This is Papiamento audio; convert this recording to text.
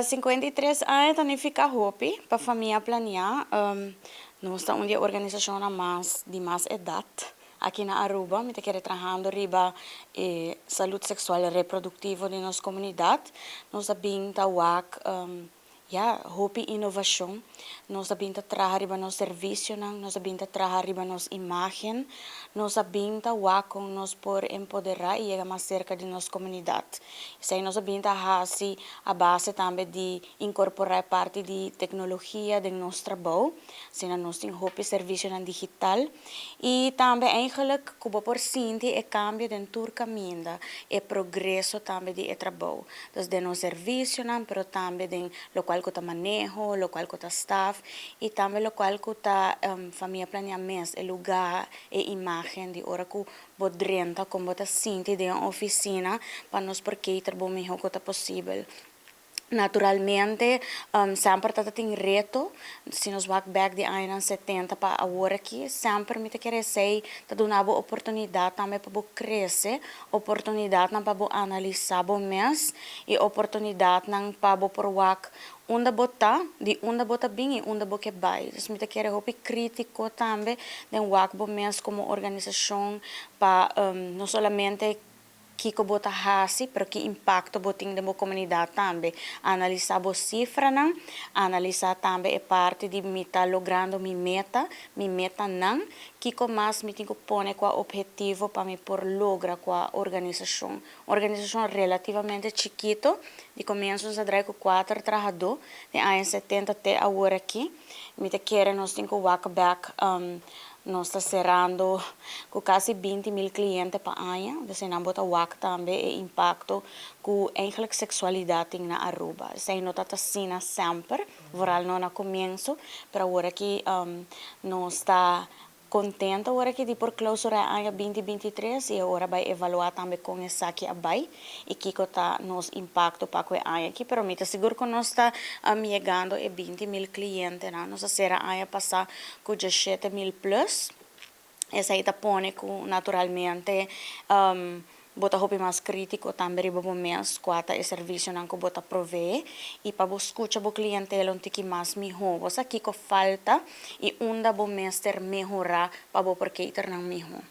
53 aña ta nifica hopi pa Famia Planea. Nos ta un di e organisacion mas di mas edad aki na Aruba. Mi ta kere trahando riba salud sexual y reproductivo di nos comunidad. Nos a bin ta wak ya, hopi innovacion. Nos a bin ta traha riba nos servicionan, nos a bin ta traha riba nos imagen, nos a bin ta wak con nos por empodera y yega mas cerca di nos comunidad. Esey nos a bin ta haci a base tambe di incorpora parti di tecnologia den nos trabou. Asina nos tin hopi servicionan digital y tambe eigenlijk cu bo por sinti e cambio den tur caminda, e progreso tambe di e trabou. Dus den nos servicionan, pero tambe den locual cu ta maneho, locual cu ta staff y tambe locual cu ta Famia Planea mes, e lugar, e imagen di ora cu bo drenta, con bo ta sinti den oficina pa nos por cater bo miho cu ta posibel. Naturalmente, semper ta tin reto. Si nos wak back di aña 70 pa awor aki, semper mi ta kere esey ta duna bo oportunidad tambe pa bo crece, oportunidad nan pa bo analisa bo mes y oportunidad nan pa bo por wak unda bo ta, di unda bo ta bin y unda bo ke bay. Dus mi ta kere hopi critico tambe den wak bo mes como organisacion pa no solamente kico bo ta hasi, pero ki impacto bo tin den bo comunidad tambe. Analisa bo cifranan, analisa tambe e parti di mi ta logrando mi meta, mi metanan, kico mas mi tin cu pone cua obhetivo pa mi por logra cua organisacion. Organisacion relativamente chikito, di comienso nos a draai cu cuater trahador, di aña 70 te awor aki. Mi ta kere nos tin cu wak back, nos ta cerrando cu casi 20 mil cliente pa aña, dus nan bo ta wak tambe e impacto cu eigenlijk sexualidad tin na Aruba. Esey no ta asina semper, vooral no na comienso, pero awor aki nos ta contento awor aki di por clausura aña 2023 y awor bay evalua tambe con esaki a bay y kico ta nos impacto pa e aña aki, pero mi ta sigur cu nos ta yegando e 20 mil clientenan. Nos a cera aña pasa cu 17 mil plus. Esey ta pone cu naturalmente bo ta hopi mas critico tambe riba bo mes cua ta e servicionan cu bo ta provee y pa bo scucha bo clientela un tiki mas miho. Bo sa kico falta y unda bo mester mehora pa bo por cater nan miho.